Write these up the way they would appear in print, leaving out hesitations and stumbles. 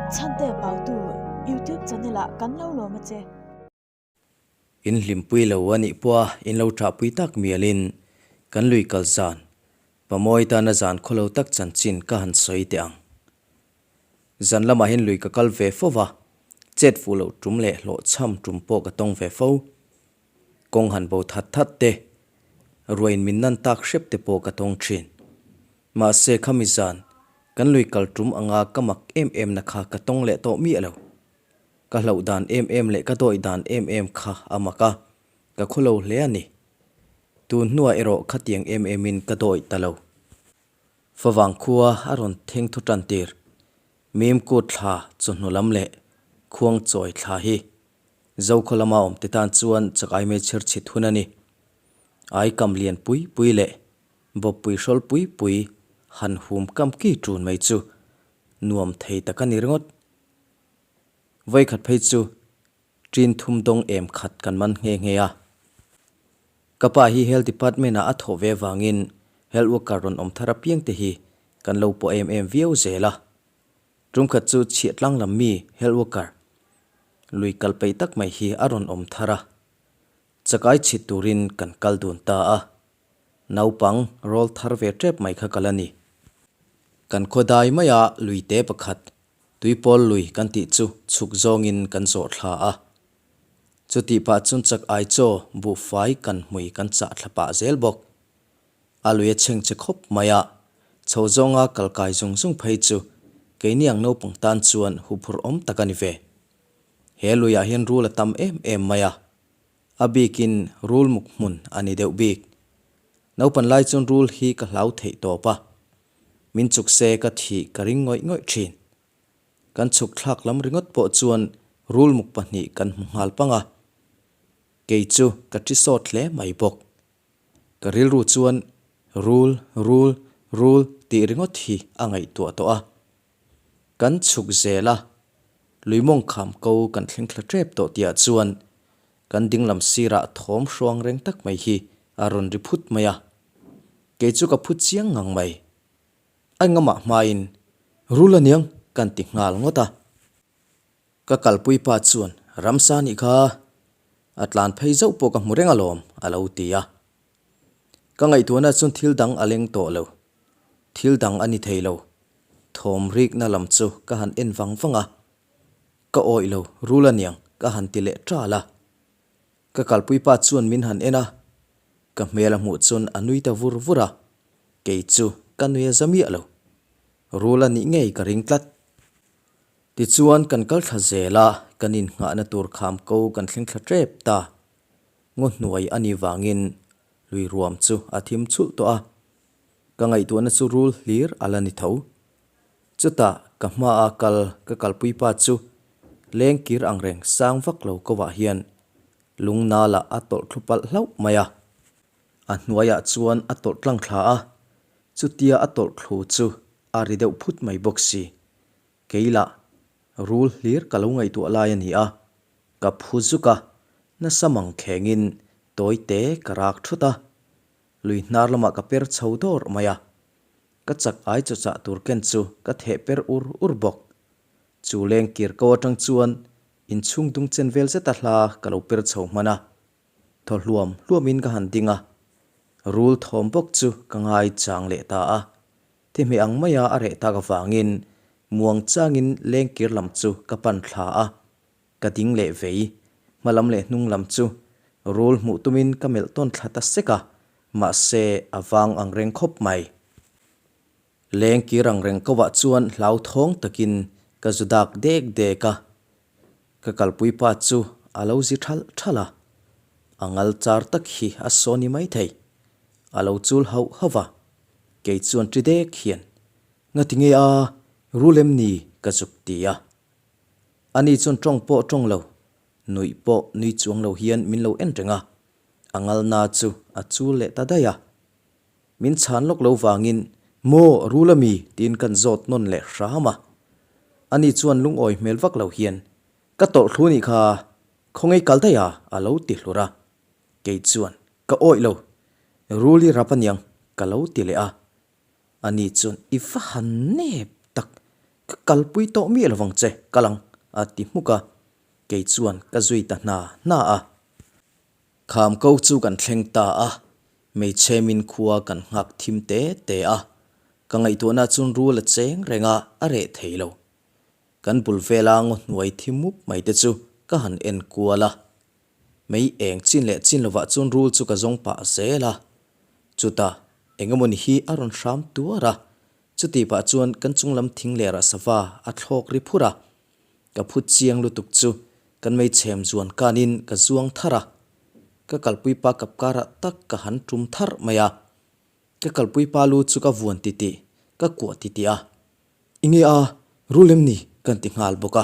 Chhante Pautu YouTube channel ah kan lo lawm a che. In hlimpui lo a nih pawha in lo ṭahpui tak mialin kan lui kal zan, pamawi tana zan khawlo tak chanchin ka han sawi teh ang. Zan lamah hian lui ka kal ve fo va, chet fuh loh ṭum leh hlawhchham ṭum pawh ka tawng ve fo. Kawng han bo that that te, ruain min nan tak hrep te pawh ka tawng thin. Mahse khami zan, kan lui kal tum anga ka mak em em na kha ka tawng leh tawh miah lo. Ka hlauh dan em em leh ka dawih dan em em kha a mak a, ka khulo hle a ni. Tun hnuah erawh khatiang em em in ka dawih ta lo. Favang khua a rawn theng thu tan tir. Mim kut thla chawhnu lam leh khuang chawi thla hi Zokhaw lama awm te tan chuan chakai mai chher chhit hun a ni. Ai kam lian pui pui leh bawppui hrawl pui pui han hum kam ki tun mai chu nuam thei tak a ni ringawt. Vawikhat phei chu ṭin thum dawng em khat kan man nghe nghe a. Ka pa hi Health Department ah a thawh ve avangin Health Worker rawn awm thar apiang te hi kan lo pawh em em viau zel a. Tumkhat chu chhiahtlang lam mi Health Worker lui kal peih tak mai hi a rawn awm thar a. Chakai chhit turin kan kal dun ta a. Naupang rawl thar ve tep mai kha kal a ni. Kan khaw dai maia luite pakhat Tuipawl lui kan tih chu chhuk zawngin kan zawh thla a. Chutih pah chuan chak ai chaw buhfai kan hmui kan chah thla pah zel bawk. A lui a chheng che khawp mai a, chho zawnga kal kai zung zung phei chu keini ang naupang tan chuan huphurh awm tak a ni ve. He luiah hian rul a tam em em mai a, a bikin rul muk hmun a ni deuh bik. Naupan lai chuan rul hi ka hlau theih tawp a, min chuk se ka thih ka ring ngawih ngawih thin. Kan chhuk thlak lam ringawt pawh chuan rul muk pahnih kan hmu nghal pang a, kei chu ka ṭi sawt hle mai bawk. Ka rilru chuan rul, rul, rul tih ringawt hi a ngaihtuah tawh a. Kan chhuk zel a, lui mawng kham ko kan thleng thla tep tawh tihah chuan kan dinglam sirah thawm hruang reng tak mai hi a rawn ri phut mai a. Kei chu ka phu chiang ngang mai. A ngamah hmain rul aniang kan ti nghal ngawt a. Ka kalpui pa chuan, Ramsa nih kha a tlan phei zauh pawh ka hmu reng alawm, a lo ti a. Ka ngaihtuahna chuan thil dang a leng tawh lo. Thil dang a ni thei lo. Thawm rikna lam chu ka han en vang vang a. Ka awih lo, rul aniang, ka han ti leh ṭal a. Ka kalpui pa chuan min han en a, ka hmel a hmuh chuan a nui ta vur vur a, kei chu ka nui a za miah lo. Rul a nih ngei ka ring tlat. Tichuan kan kal thla zel a, kan innghahna tur kham ko kan thleng thla tep ta. Ngaw hnuai a nih vangin lui ruam chu a thim chhulh tawh a, ka ngaihtuahna chu rul hlir a la ni tho. Chutah ka hmaa kal ka kalpui pa chu leng kir ang reng sang vak lo ko ah hian lung nalah a tawlh thlu palh hlauh mai a. A hnuaiah chuan a tawlh tlang thla a, chutia a tawlh thlu chu a ri deuh phut mai bawk si. Keilah rul hlir ka lo ngaihtuah lai a ni a, ka phu zuk a, nasa mang khengin tawi te ka rak thut a, lui hnar lamah ka per chho dawr mai a, ka chak ai chaw chah tur ken chu ka theh per ur ur bawk. Chu leng kir ko atang chuan inchhung dung chen vel zeta hla ka lo per chho hman a, Thaw hluam hluamin ka han ding a, rul thawm bawk chu ka ngai chang leh ta a. Thihmeh ang maia a reh tak avangin muang changin lengkir lam chu ka pan thla a, ka ding leh vei. Hma lam leh hnung lam chu rul hmuh tumin ka melh tawn thla ta sek a, mahse a vang ang reng khawp mai. Lengkir ang reng kovah chuan hlauthawng takin ka zu dak dek dek a, Ka kalpui pa chu a lo zi thalh thalh a, a ngal char tak hi a saw ni maithei. A lo chul hauh hauh va, kei chuan ṭi dek hian, Ngati nge a, rul em ni? ka zuk ti a. Ani chuan ṭawng pawh ṭawng lo, nuih pawh nui chuang lo hian min lo en reng a, a ngalna chu a chul leh ta daih a. Min chhan lawk lo vangin, Maw, rul a mi? tiin kan zawt nawn leh hram a. Ani chuan lungawi hmel vak lo hian, Ka tawlh thlu nih kha, khawngaih kal daih a, a lo ti hlur a. Kei chuan, Ka awih lo, rul i rap aniang, ka lo ti leh a. Ani chuan, I va han nep tak, Ka kalpui tawh miah lovang che, kal ang, a ti hmuk a. Kei chuan ka zui ta hna hna a. Kham ko chu kan thleng ta a, hmeichhe min khua kan nghak thim te te a. Ka ngaihtuahna chuan rul a cheng reng a, a reh thei lo. Kan bul vela ngaw hnuai thi mup mai te chu ka han en kual a. Mei eng chin leh chin lovah chuan rul chu ka zawng pah zel a. Chutah eng emawni hi a rawn hram tuar a, chutih pah chuan kan chung lam thing lerah sava a thlawk ri phur a. Ka phu chiang lutuk chu kan mei chhem zuan kanin ka zuang thar a. Ka kalpui pa kap karah tak ka han tum thar mai a. Ka kalpui pa lu chu ka vuan titih, ka kuah titih a. I nge a, rul em ni? kan ti nghal bawk a.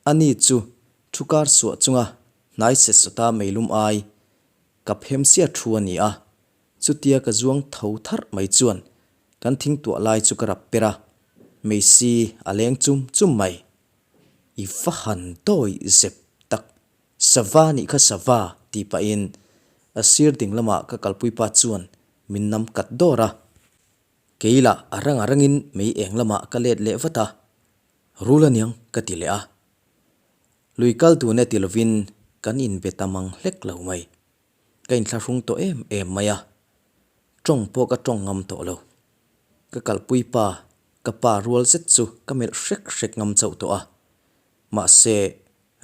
Ani chu thu kar suah chunga hnai set sawta meilum ai ka phem sia thu a ni a. Chutia ka zuang tho tharh mai chuan kan thing tuah lai chu ka rap per a, meisi a leng chum chum mai. I va han dawi zep tak, sava nih kha sava tih pahin a sir ding lamah ka kalpui pa chuan min nam kat dawr a. Kei lah a rang a rangin mei eng lamah ka let leh vat a, Rul aniang ka ti leh a. Lui kal tun e ti lovin kan inbe ta mang hlek lo mai. Ka inthlahrung tawh em em mai a, tawng pawh ka tawng ngam tawh lo. Ka kalpui pa, ka pa rual zet chu ka melh hrek hrek ngam chauh tawh a. Mahse,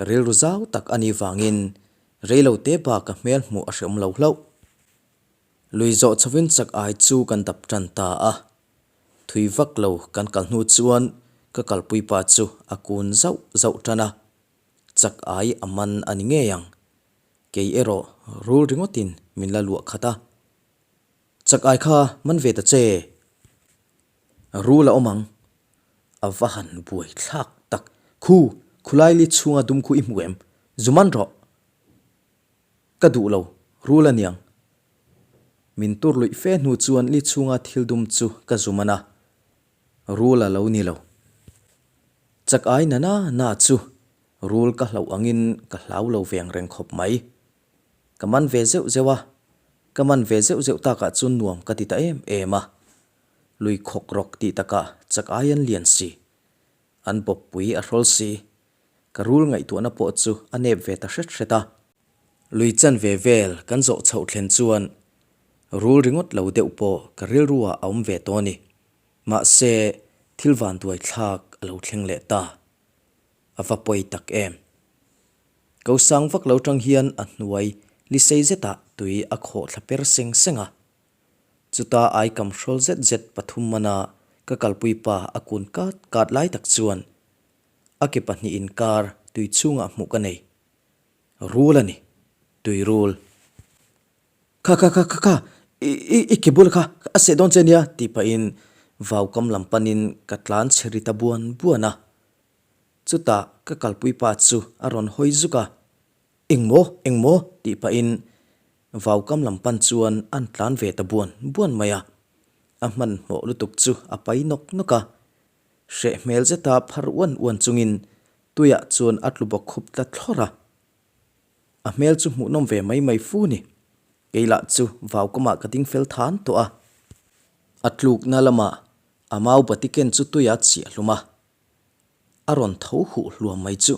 rilru zau tak a nih vangin reilo te ba ka hmel hmuh a hreawm lo hlauh. Lui zawh chhovin chak ai chu kan dap tan ta a, thui vak lo kan kal hnu chuan ka kalpui pa chu a kun zauh zauh tan a, chak ai a man a ni ngei ang. Kei erawh rul ringawtin min la luah khat a, Chak ai kha man ve ta che, rul a awm ang, a va han buai thlak tak, khu khulai li chhunga dum khu i hmu em, zu man rawh. Ka duh lo, rul aniang. Min tur luih fe hnu chuan li chhunga thil dum chu ka zu man a, rul a lo ni lo. Chak ai na na na chu rul ka hlauh angin ka hlau lo veng reng khawp mai. Ka man ve zeuh zeuh a, ka man ve zeuh zeuh takah chuan nuam ka ti ta em em a. Lui khawk rawk tih takah chak ai an lian si, an bawppui a hrawl si. Ka rul ngaihtuahna pawh chu a nep ve ta hret hret a. Lui chan ve vel kan zawh chhoh thlen chuan rul ringawt lo deuh pawh ka rilru ah a awm ve tawh a ni. Mahse, thil vanduai thlak a lo thleng leh ta. A va pawi tak em. Ko sang vak lo tang hian a hnuai li sei zetah tui a khawh thla per seng seng a. Chuta aikam hrawl zet zet pathum mana ka kalpui pa a kun kat kat lai tak chuan A ke pahnih inkar tui chhungah hmuh ka nei. Rul a ni. Tui rul. Kha kha kha kha kha, i i i ke bul kha a seh dawn che nia tih pahin vaukam lam panin ka tlan chhe ri ta buan buan a. Chutah ka kalpui pa chu a rawn hawi zuk a. Engmaw? Engmaw? tih pahin vaukam lam pan chuan an tlan ve ta buan buan mai a. A hmanhmawh lutuk chu a pai nawk nawk a. Hreh hmel zeta phar uan uan chungin tuiah chuan a tlu bawk khup tla thlawr a. A hmel chu hmuhnawm ve mai mai fu ni. Kei lah chu vaukamah ka ding fel than tawh a. A tlukna lamah a mau bati ken chu tuiah chiah hlum a. A rawn tho huh hluam mai chu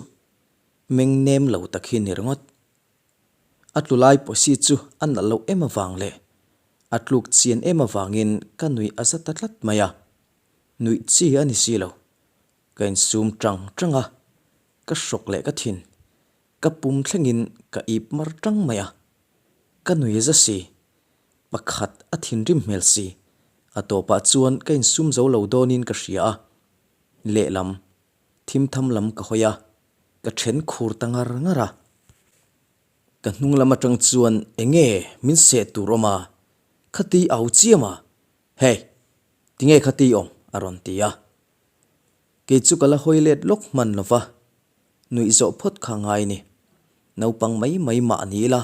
meng nem lo tak hi ni ringawt. A tlu lai pawsi chu a nalh loh em avang leh a tluk chian em avangin ka nuih a za ta tlat mai a. Nuih chi a ni si lo. Ka insum tang tang a, ka hrawk leh ka thin. Ka pum thlengin ka ip mar tang mai a. Ka nui za si. Pakhat a thinrim hmel si. A tawpah chuan ka insum zo lo dawnin ka hria a. Lehlam, thimtham lam ka hawi a, ka then khur ta ngar ngar a. Ka hnung lam atang chuan enge min seh tur awm a, khati au chiam a, Hey! Tinge kha ti awm? a rawn ti a. Kei chu ka la hawi let lawk hman lo va, nuih zawh phawt kha ngai ni. Naupang mai mai mah ni ila,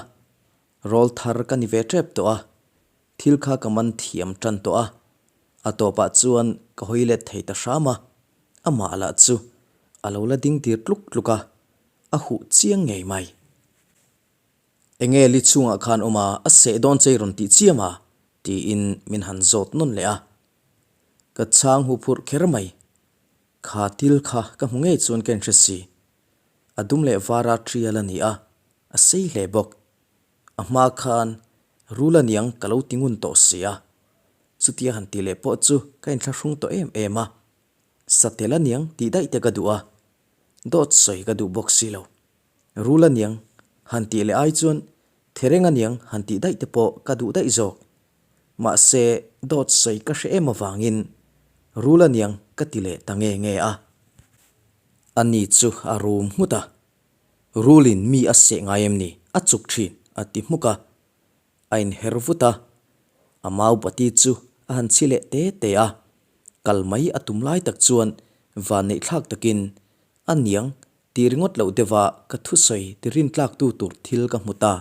rawl thar ka ni ve tep tawh a, thil kha ka man thiam tan tawh a, a tawpah chuan ka hawi let thei ta hram a, amah lah chu a lo la ding tir tluk tluk a, a huh chiang ngei mai. Enge li chhungah khan awm a, a seh dawn che i rawn tih chiam a? tiin min han zawt nawn leh a. Ka chhang hu phurh kher mai. Kha til kha ka hmu ngei chuan ka inhre si. A dum leh vara tial a ni a, a sei hle bawk. A hma khan rul a niang ka lo ti ngun tawh si a. Chutia han ti leh pawh chu ka inthlahrung tawh em em a. Satel a niang tih daih te ka duh a, dawt sawi ka duh bawk si lo. Rul a niang han tih leh ai chuan thereng a niang han tih daih te pawh ka duh daih zawk. Mahse dawt sawi ka hre em avangin rul a niang ka ti leh ta nge nge a. A ni chu a rum nghut a, Rulin mi a seh ngai em ni? A chuk thin, a ti hmuk a. A inher vut a, a mau bati chu a han chhi leh te te a. Kal mai a tum lai tak chuan van neih thlak takin a niang tih ringawt loh deuha ka thusawi ti rintlaktu tur thil ka hmu ta.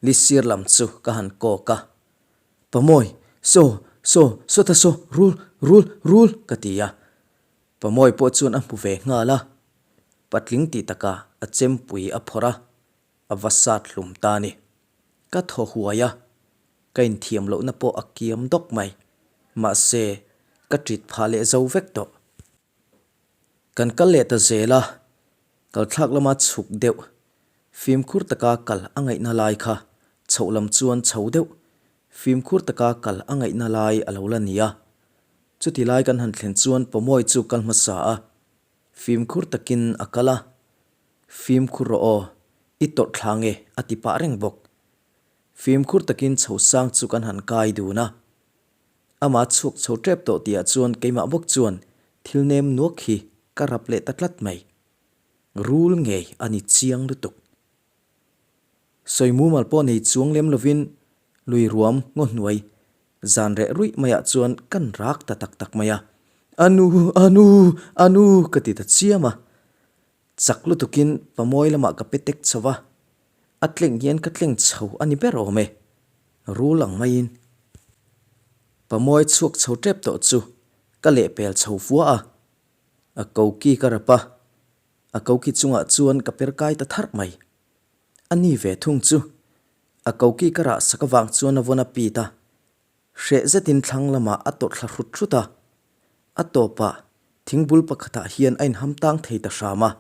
Lisir lam chu ka han kawk a, Pamawi, saw, saw, sawta saw, rul, rul, rul ka ti a. Pamawi pawh chuan a hmu ve nghal a, patling tih takah a chempui a phawrh a, a va sat hlum ta a ni. Ka thaw huai a, ka inthiam lohna pawh a kiam dawk mai. Mahse, ka ṭit phah leh zo vek tawh. Kan kal leh ta zel a, kal thlak lama chhuk deuh, fimkhur taka kal a ngaihna lai kha chhoh lam chuan chho deuh, fimkhur taka kal a ngaihna lai a lo la ni a. Chuti lai kan han thlen chuan Pawmawi chu kal hmasa a, fimkhur takin a kal a, Fimkhur rawh aw, i tawrh thla nge a ti pah reng bawk. Fimkhur takin chho sang chu kan han kai dun a. Amah chhuak chho tep tawh tihah chuan keimah bawk chuan thil nem nuak hi ka rap leh ta tlat mai. Rul ngei a ni chiang lutuk. Sawi mumal pawh nei chuang lem lovin lui ruam ngaw hnuai zan reh ruih maiah chuan kan rak ta tak tak mai a. Anu! Anu! Anu! ka ti ta chiam a. Chak lutukin pamawi lamah ka pe tek chho va, a tleng hian ka tleng chho a ni ber awm e, rul ang maiin. Pamawi chhuak chho tep tawh chu ka lehpel chho fua a, a koki ka rap a, a koki chungah chuan ka per kai ta tharh mai. A ni ve thung chu, a koki ka rah sak avang chuan a vawn a pit a, Hreh zetin thlang lamah a tawrh thla hrut hrut a, a tawpah thingbul pakhatah hian a inham tang thei ta hram a.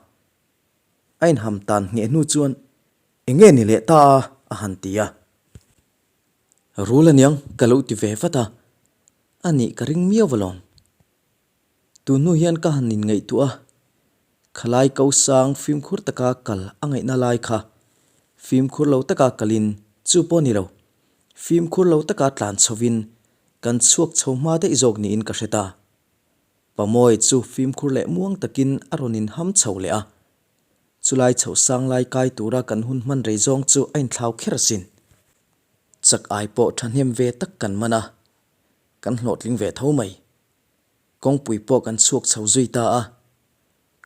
A inham tan ngheh hnu chuan, Eng nge ni leh ta a? a han ti a. Rul aniang ka lo ti ve vat a, a nih ka ring miau alawm. Tun hnu hian ka han inngaihtuah a, khalai ko sang fimkhur taka kal a ngaihna lai kha fimkhur lo taka kalin chu pawh ni lo, fimkhur lo taka tlan chhovin kan chhuak chho hma daih zawk niin ka hre ta. Pamawi chu fimkhur leh muang takin a rawn inham chho leh a, chulai chhoh sang lai kai tura kan hun hman rei zawng chu a inthlau kher asin. Chak ai pawh thahnem ve tak kan man a, kan hlawhtling ve tho mai. Kawngpui pawh kan chhuak chho zui ta a,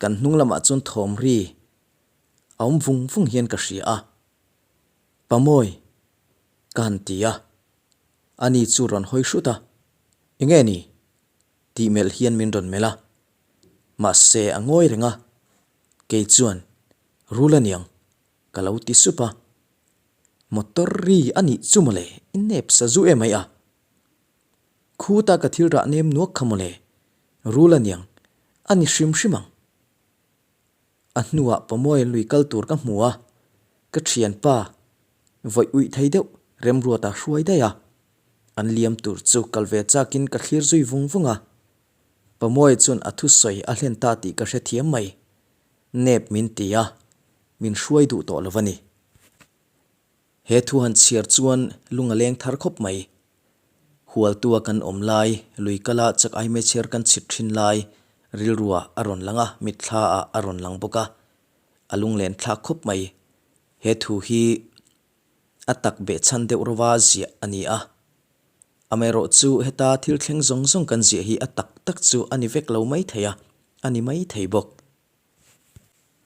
kan hnung lamah chuan thawm ri a awm vung vung hian ka hria a, Pamawi ka han ti a, ani chu rawn hawi hrut a, Enge ni? tih melh hian min rawn melh a, mahse a ngawi reng a, kei chuan Rul aniang ka lo ti sup a, Motor ri a nih chu mawle i nep sa zu em ai a, Khuta ka thil rah nem nuak kha mawle, rul aniang, a ni hrim hrim ang. A hnuah Pamawi lui kal tur ka hmu a, ka thianpa vawih uih thei deuh Remruata hruai daih a, an liam tur chu kal ve chakin ka thlir zui vung vung a. Pamawi chuan a thusawi a hlen ta tih ka hrethiam mai, nep min ti a, min hruai duh tawh lo a ni. He thu han chhiar chuan lung a leng thar khawp mai. Hualtua kan awm lai, lui kala chak ai meichher kan chhit thin lai rilruah a rawn lang a, mitthla ah a rawn lang bawk a, a lunglen thlak khawp mai. He thu hi a tak behchhan deuh rova ziah a ni a. Amaherawh chu heta thil thleng zawng zawng kan ziah hi a tak tak chu a ni vek lo mai thei a, a ni mai thei bawk.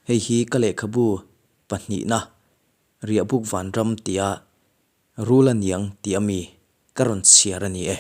Hei hi ka lehkhabu pahnihna Riahbuk Vanram tia Rul a niang tih a mi ka rawn chhiar a ni e.